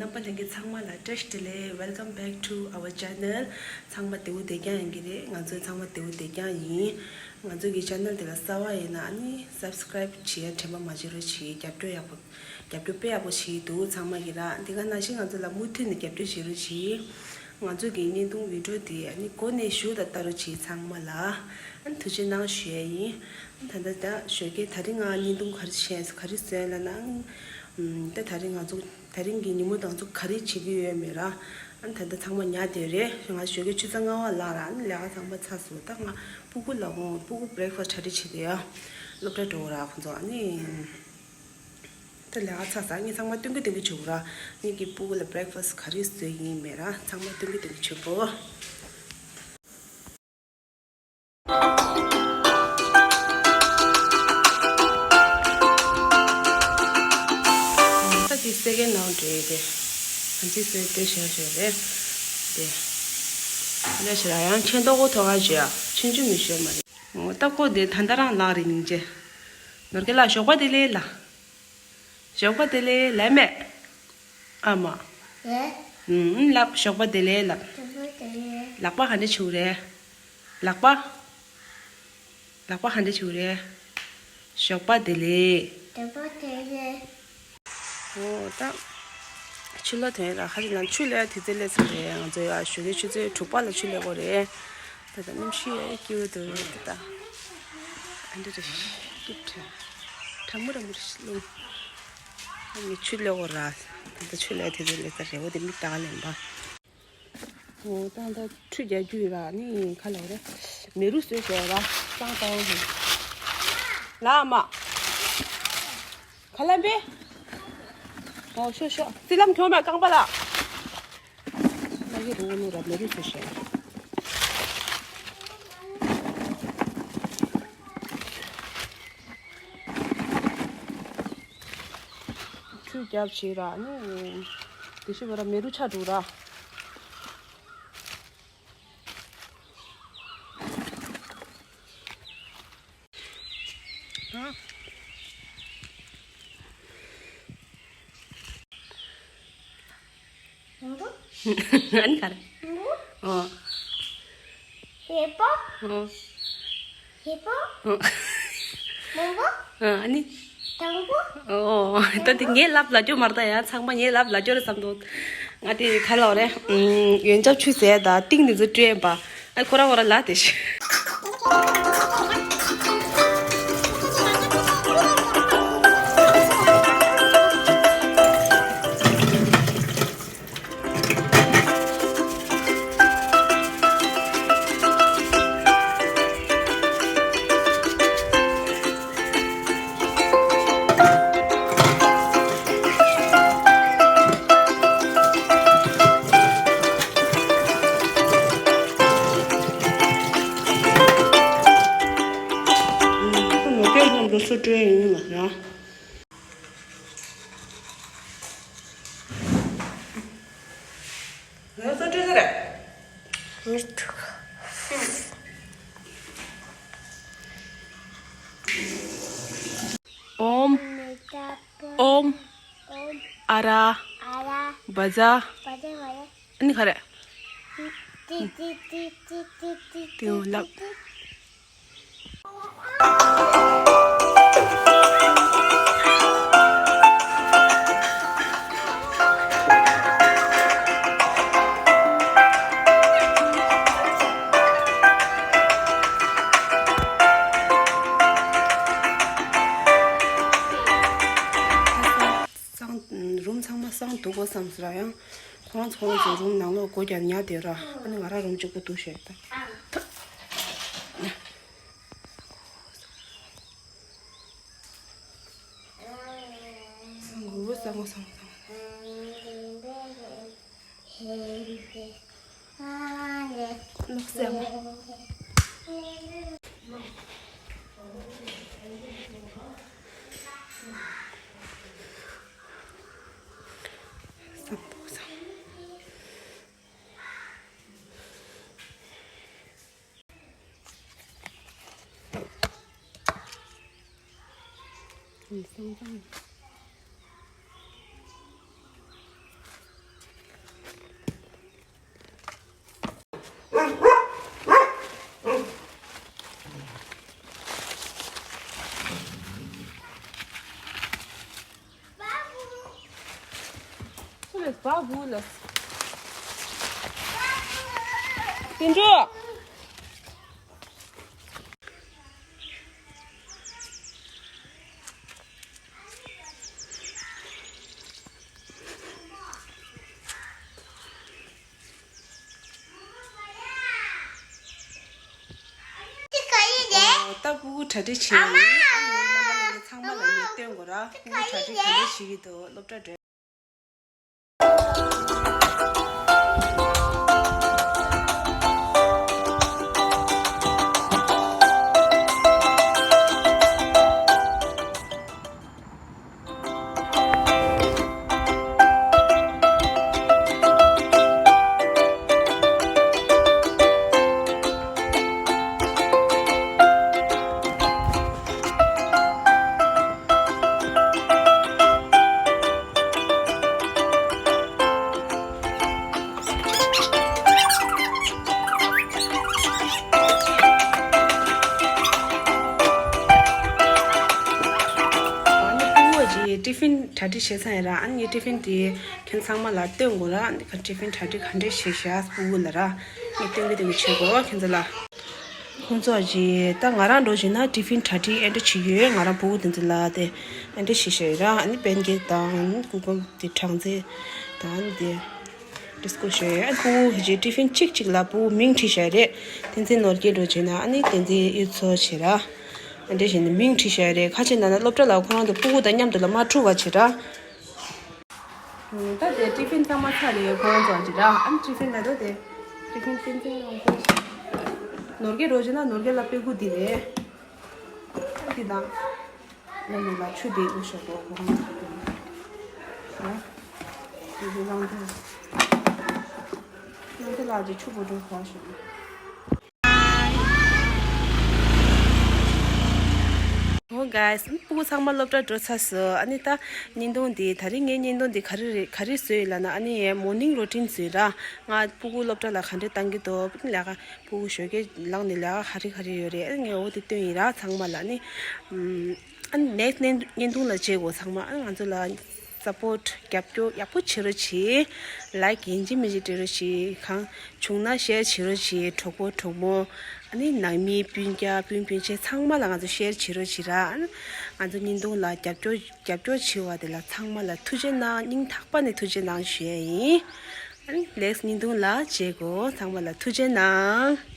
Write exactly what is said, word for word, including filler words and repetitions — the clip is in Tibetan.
རྣམ་པ་ལྷན་རྒྱས་ཚང་མ་ལ་བཀྲ་ཤིས་བདེ་ལེགས། Welcome back to our channel. ཚང་མ་བདེ་པོ་བདེ་རྐྱང་ཡིན་གྱི་རེད། ང་ཚོ་ཚང་མ་བདེ་པོ་བདེ་རྐྱང་ཡིན། ང་ཚོ་གི་channel་དེ་ལ་གསར་པ་ཡིན་ན་ཨ་ནི་subscribe་བྱེད་ཡ་དྲན་པ་མ་བརྗེད་རོགས་གྱིས། རྒྱབ་སྐྱོར་ཡག་པོ། རྒྱབ་སྐྱོར་དཔེ་ཡག་པོ་བྱེད་འདུག་ཚང་མ་གིས་ར། འདི་ག་ནང་བཞིན་ང་ཚོ་ལ་མུ་མཐུད་ནས་རྒྱབ་སྐྱོར་བྱེད་རོགས་གྱིས། ང་ཚོ་གི་བརྙན་ཐུང་video་དེ་ཨ་ནི་འགོ་ནས་གཞུག་ལ་ལྟ་རོགས་གྱིས་ཚང་མ་ལ། ཨ་ནི་ཐུགས་རྗེ་གནང་ཞུ་ཡ་ཡིན། ཨ་ནི་ད་ལྟ་ད་ཞོགས་ཀས་ད་རིང་ང་བརྙན་ཐུང་ག་རེ་བྱས་ག་རེ་བཟོས་ལབ་ན། ཨམ། ད་ད་རིང་ང་ཚོ་ད་རིང་གི་ཉིན་མོ་དང་ཚོ་ག་རེ་བྱེད་ཀྱི་ཡོད་མེད་ར། ཨ་ནི་ད་ལྟ་ཚང་མ་ཉལ་བསྡད་རེད། ང་ཞོགས་ཀས་ཆུ་ཚོད་ལྔ་པ་ལངས་ར། ཨ་ནི་ལས་ཀ་ཚང་མ་ཚར་སོང་། ད་ང་སྤུ་གུ་ལ་འོང་། སྤུ་གུ་breakfast་གྲ་སྒྲིག་བྱེད་དེ་ཡ། སློབ་གྲྭ་འགྲོ་གི་ར་ཁོང་ཚོ། ཨ་ནི་ད་ལས་ཀ་ཚར་ས་ངས་ཚང་མ་སྟོན་གི་སྟོན་གི་བྱེད་དགོས་ར། ངས་ཀྱི་སྤུ་གུ་ལ་breakfast་ག་རེ་བཟོས་ཡིན་མེད་ར་ཚང་མ་སྟོན་གི་སྟོན་གི་བྱེད་དགོས། ད་དེ་second round་རེད་དེ། ང་ཚོས་བཟོས་དེ་ཞོ་ཞོ་རེད་དེ། ལས་ཞེ་ར་ཡང་ཆེན་ཏོག་གོ་ཐོག་ཁ་ཞོ་ཡ་ཆུང་ཆུང་མི་ཞོ་མ་རེད། ད་ཁོ་དེ་ད་ལྟ་རང་ལག་རེད་སྙིང་རྗེ། ནོར་གི་ལ་ཞོགས་པ་བདེ་ལེགས་ལ། ཞོགས་པ་བདེ་ལེགས་ལབ་མེད། ཨ་མ། ལབ། ཞོགས་པ་བདེ་ལེགས་ལབ། ལག་པ་ག་འདྲ་བྱུག་རེད། ལག་པ། ལག་པ་ག་འདྲ་བྱུག་རེད། ཞོགས་པ་བདེ་ལེགས། ཞོགས་པ་བདེ་ལེགས། འོ་ད། ཆུ་ལོག་དོན་ར་ཁ་ཅིག་ལ་ཆུ་ལས་དུས་ཚོད་སླེབས་ཚར་རེད། ང་ཚོ་ཡ་ཞོགས་ཀའི་ཆུ་ཚོད་དྲུག་པ་ལ་ཆུ་སླེབས་དགོས་རེད། ད་ལྟ་གནམ་གཤིས་ཡ་སྐྱིད་པོ་འདུག་ད་ལྟ། ཨ་འདྲ་རེད། སྐྱིད་དྲ། གྲང་མོ་ར་མོ་རེད་ལུང་། ཨ་ནི་ཆུ་སླེབས་དགོས་ར། ད་ལྟ་ཆུ་ལས་དུས་ཚོད་སླེབས་ཚར་རེད། འོ་དེ་མི་ད་ག་ལེན་པ། འོ་ད་ད་ཁྲུས་རྒྱག་རྒྱུ་ཡོད་ར་ནི་ག་ལ་རེད། མེ་རུ་བཟོས་བྱས་ར་སང་ཏང་ཧེ། ལ་མ། ག་ལ་འབེ། འོ་ཤོ་ཤོ་རྩི་ལམ་གྱོང་མ་རྐང་པ་ལ། ལ་གི་རུ་ནི་ར་མེ་རུ་བཟོས་བྱས། ཁྲུས་རྒྱབ་བྱས་ར་ནི། དེ་ཤི་བ་ར་མེ་རུ་ཆ་འགྲོ་ར། ཨ་ནི་ག་རེ། ཨོ། ཧེ་པོ། ཨོ། ཧེ་པོ། ཨོ། མོང་པོ། ཨ་ནི། དང་པོ། ཨོ། ད་དེ་ངས་ལབ་ལ་ཅོ་མར་ད་ཡ་ཚང་མ་ངས་ལབ་ལ་ཅོ་རེ་བསམ་འདུག་ང་དེ་ག་ལ་རེད། ཡོན་ཆབ་ཆུ་ཟས་ད་ཏིང་ནི་ཚོ་སྤྲོད་པ། ཨ་ཁོ་ར་ཁོ་ར་ལ་དེ་ཤི། ངོ་སྤྲོད་ཡིན་ལ་ཡ། ངའི་སོ་བྲིས་ས་རེད། ངའི་ཐུག་ཨོམ། ཨོམ། ཨ་ར། བ་ཛ། ཨ་ནི་ག་རེ། ཏེའུ་ལབ། སང་རུམ་ཚང་མ་སང་འདུག་གོ་བསམ་སོང་ར། ཡང་ཁོ་རང་ཚོ་ཁོ་རང་ཚོའི་རུམ་ནང་ལོགས་སྒོ་རྒྱབ་ཉལ་བསྡད་ར། ཨ་ནི་ང་རང་རུམ་གཅིག་པོ་འདུག་ཤོད་ད། སང་གོ་སང་གོ་སང་གོ་སང་གོ། ལོག་སེ་མོ། སང་པོ་སང་། སང་སང་། བ་བུ་ལ། དེ་འགྲོ། ད་སྤུ་གུ་གྲ་སྒྲིག་བྱས་ཡིན། ཨ་ནི་རྣམ་པ་ལྷན་རྒྱས་ཚང་མ་ལ་ངས་སྟོན་དགོས་ར། སྤུ་གུ་གྲ་སྒྲིག་ག་འདྲ་བྱེད་ཀྱི་འདུག་སློབ་གྲྭ་འགྲོ། ཨ་ནི་སྤུ་གུ་གི་ཏི་ཕིན་གྲ་སྒྲིག་བྱས་ཚར་ཡིན་ར། ཨ་ནི་ཏི་ཕིན་དེ་ཁྱེད་ཚང་མ་ལ་སྟོན་དགོས་ར། ཨ་ནི་ཏི་ཕིན་གྲ་སྒྲིག་ག་འདྲས་བྱས་བཞག་སྤུ་གུ་ལ་ར། ངས་སྟོན་གི་སྟོན་གི་བྱེད་དགོས་ཁྱེད་ཚོ་ལ། ཁོང་ཚོ་གི་ད་ང་རང་འགྲོ་བཞིན་ན་ཏི་ཕིན་གྲ་སྒྲིག་ཨེ་འདྲ་བྱེད་ཡོད། ང་རང་སྤུ་གུ་དེ་ཚོ་ལ་དེ་ཨེ་འདྲ་བྱས་བཞག་ཡོད་ར། ཨ་ནི་པན་ཀེག་དང་སྐུ་ཁམས་དེ་སྦྲང་རྩི་དང་དེ། ཌིས་ཀོ་ཞུ་ཡས། ཨ་ཁུ་བོ་ཧི་ཅི་ཏི་ཕིན་གཅིག་གཅིག་ལ་སྤུ་གུ་མིང་བྲིས་བཞག་རེད། བསྟན་འཛིན་ནོར་རྒྱས་འགྲོ་བྱས་ན་ཨ་ནི་བསྟན་འཛིན་གཡུ་མཚོ་བྱས་ར། ཨ་འདྲ་བྱས་ནས་མིང་བྲིས་བཞག་རེད། ཁ་ཆེ་ན་ན་སློབ་གྲྭ་ལ་ཁོ་རང་ཚོ་སྤུ་གུ་དང་མཉམ་དུ་ལ་མ་འཁྲུག་པ་བྱས་ར། ད་དེ་ཏི་ཕིན་ཚང་མ་ཚར་རེད། ཁོ་རང་ཚོ་བྱས་ར། ཨ་ནི་ཏི་ཕིན་ད་དོ་དེ་ཏི་ཕིན་བསྟན་འཛིན་རང་ཁོ་ནོར་རྒྱས་འགྲོ་བྱས་ན་ནོར་རྒྱས་ལ་སྤུ་གུ་འདི་རེད། འདི་དང་། ལ་ལུ་ལ་ཆུ་དེ་ཨུ་ཤོག་གོ་གོ་ཧང་ཧ། དེ་དེ་ལང་དུ་ལང་དུ་ལ་ཅི་ཆུ་བོ་འགྲོ་གོ་ཤོག་ཨོ་གྷའེ་སི། སྤུ་གུ་ཚང་མ་སློབ་གྲྭ་འགྲོ་ཚར་སོང་། ཨ་ནི་ད་བརྙན་ཐུང་འདི་ད་རིང་ངའི་བརྙན་ཐུང་འདི་ག་རེ་རེད། ག་རེ་བཟོས་ཡོད་ལབ་ན། ཨ་ནི་མོར་ནིང་རུ་ཊིན་བཟོས་ར། ང་སྤུ་གུ་སློབ་གྲྭ་ལ་ག་འདྲས་བཏང་གི་འདུག་ལས་ཀ་སྤུ་གུ་ཞོགས་ཀས་ལངས་ནས་ལས་ཀ་ག་རེ་ག་རེ་ཡོད་རེད། ཨ་ནི་ངས་འོ་དེ་སྟོན་ཡིན་ར་ཚང་མ་ལ། ཨ་ནི་ཨ་ནི་ནེག་སི་བརྙན་ཐུང་ལ་མཇལ་གོ་ཚང་མ། ཨ་ནི་ང་ཚོ་ལ་སཔོརྚ་རྒྱབ་སྐྱོར་ཡག་པོ་བྱེད་རོགས་གྱིས། ལའིཀ་ཡིན་གཅིག་མིན་གཅིག་སྤྲད་རོགས་གྱིས། གང་བྱུང་ན་ཤེར་བྱེད་རོགས་གྱིས། གྲོགས་པོ་གྲོགས་མོ་ཨ་ནི་ནང་མི་སྤུན་ཀྱག་སྤུན་སྤུན་མཆེད་ཚང་མ་ལ་ང་ཚོ་ཤེར་བྱེད་རོགས་གྱིས་ར། ཨ་ནི་ང་ཚོ་བརྙན་ཐུང་ལ་རྒྱབ་སྐྱོར་རྒྱབ་སྐྱོར་བྱེད་པ་དེ་ལ་ཚང་མ་ལ་ཐུགས་རྗེ་གནང་། སྙིང་ཐག་པ་ནས་ཐུགས་རྗེ་གནང་ཞུ་ཡས་ཡིན། ཨ་ནི་ལེགས་བརྙན་ཐུང་ལ་མཇལ་གོ་ཚང་མ་ལ་ཐུགས་རྗེ་གནང་།